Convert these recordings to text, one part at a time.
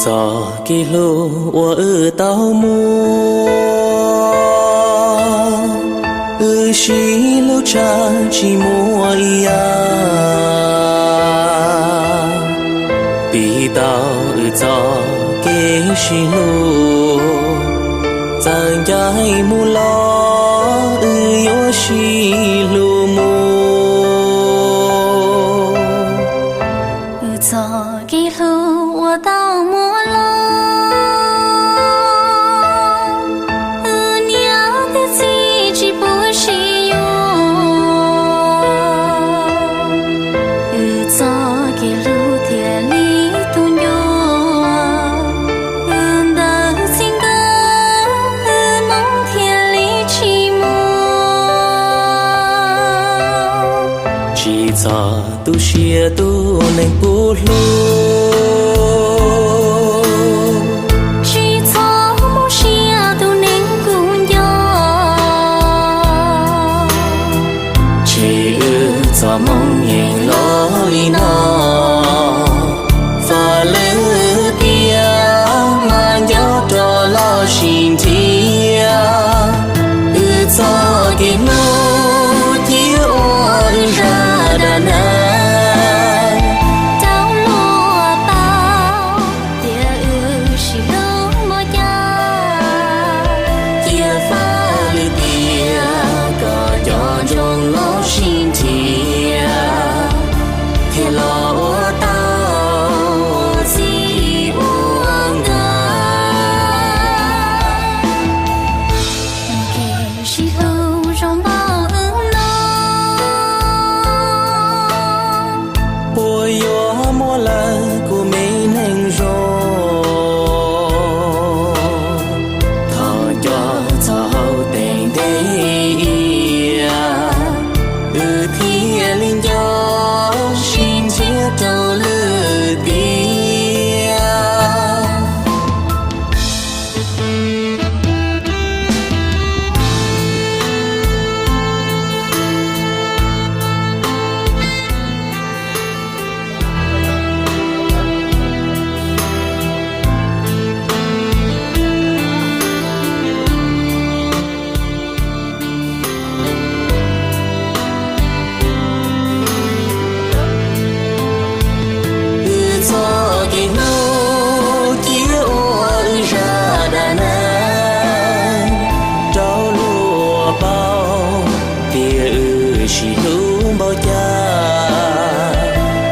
Txoj kev hlub uas wb tau muaj, wb sib hlub tshaj tsis muaj ib yam. Piv tau wb txoj kev sib hlub, txawm ncaim mus los wb yuav sib hlub mus. Wb txoj kev hlub uas tau muaj los, wb niam thiab txiv tsis pub sib yuav. Wb txoj kev hlub thiaj li tu ncua, wb ntawm txiv nkawm wb hmoob thiaj li tsis muaj. Tsis txhob tu siab tus neeg kuv hlub, tsis txhob mob siab tus neeg kuv nco. Tseg wb txoj hmoo yeej los li no, faj lwm tiam mas nco rau los sib nrhiav. Wb txoj kev hlub cia ua wb zaj dab neeg rau luag paub tias wb sib hlub npaum cas. Cia faj lwm tiam kom nco ntsoov los sib nrhiav, thiaj los ua tau txij ua nkawm. Kev sib hlub zoo npaum wb no, puas yuav muaj leej kuv me neeg zoo. Thov nco txoj hau tes ntev iav, wb thiaj li nco sib nrhiav rau lwm tiam. Wb txoj kev hlub cia ua wb zaj dab neeg rau luag paub tias wb sib hlub npaum cas.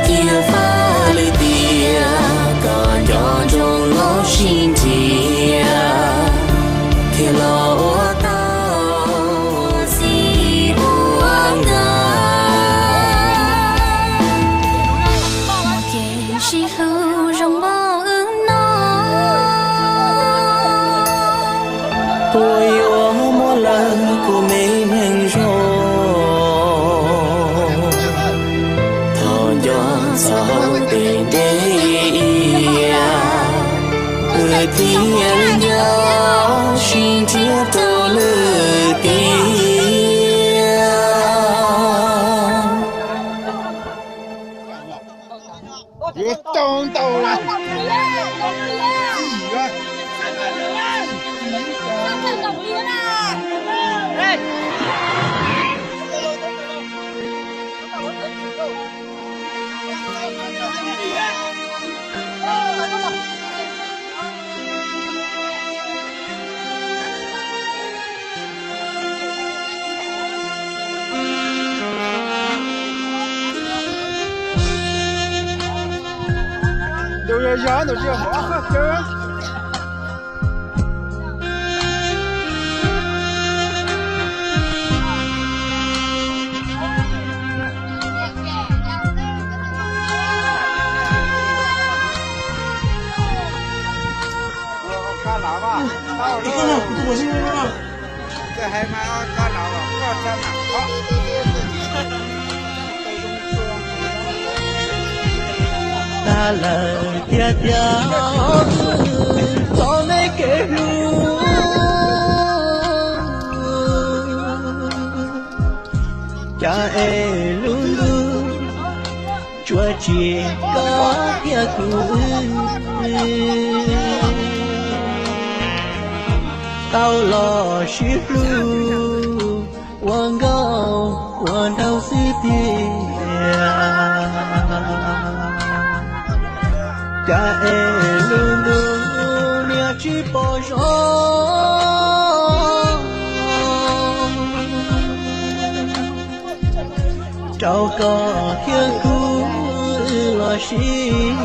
Cia faj lwm tiam kom nco ntsoov los sib nrhiav, thiaj los ua tau txij ua nkawm. Kev sib hlub zoo npaum wb no, puas yuav muaj leej kuv me neeg zoo. Thov nco txoj hau tes ntev iav, wb thiaj li nco sib nrhiav rau lwm tiam. Yuav tau ntau lawm. Tus yog yog tus yog hov qhov chaw. Tas lawm tiag tiag txoj me kev hlub, cas es lub ntuj tsuas Tsis koj thiab kuv wb tau los sib hlub ua nkauj ua nraug xwb tiag. Cas es lub ntuj niag tsis pom zoo rau koj thiab kuv wb los sib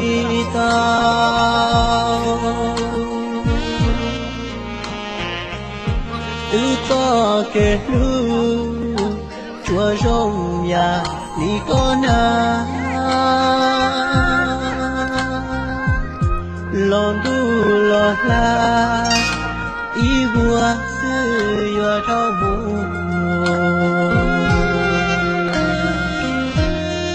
tau. Wb txoj kev hlub tsuas zoo yam li koj nag, los ntuj los hla ib vuag xwb yuav dhau mus.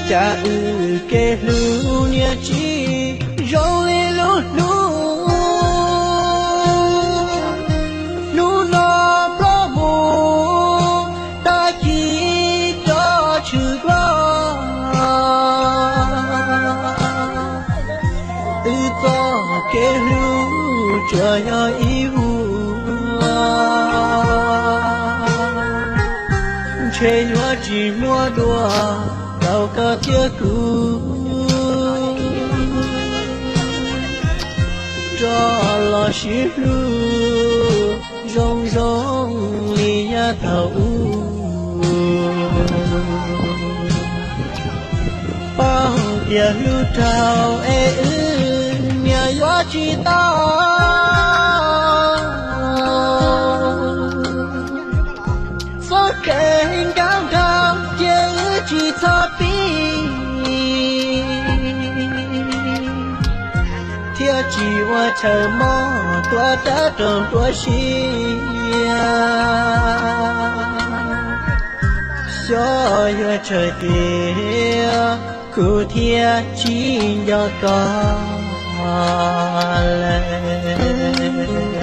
Cas wb kev hlub niag tsis zoo li lub hnub, hnub no ploj mus tag kis tso tshwm plaws. Wb txoj kev hlub tsuas yog ib vuag, ntshe yuav tsis muaj dua rau koj thiab kuv rov los sib hlub zoo zoo li yav thaum ub. Paub tias hlub rau es wb niam yuav tsis tau txoj kev nkauj nraug ces wb tsis txhob pib, thiaj tsis ua chaw mob tuav rawv rau nruab siab. Xyov yuav tsawg tiam kuv thiaj tsis nco koj lawm.